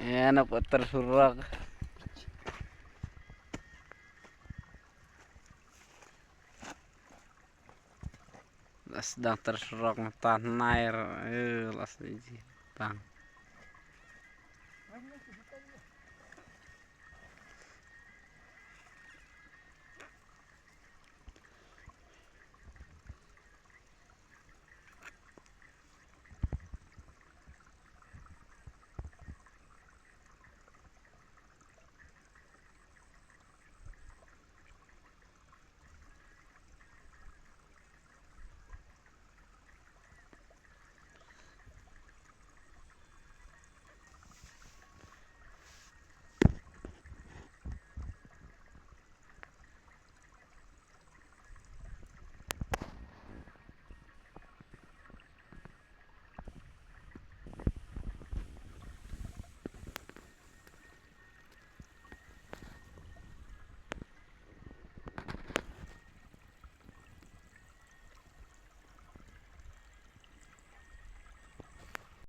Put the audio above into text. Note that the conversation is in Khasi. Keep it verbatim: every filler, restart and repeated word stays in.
Ïa, na pat ter surok. Las dang ter surok mata nair. Eh, las di ji. Tang.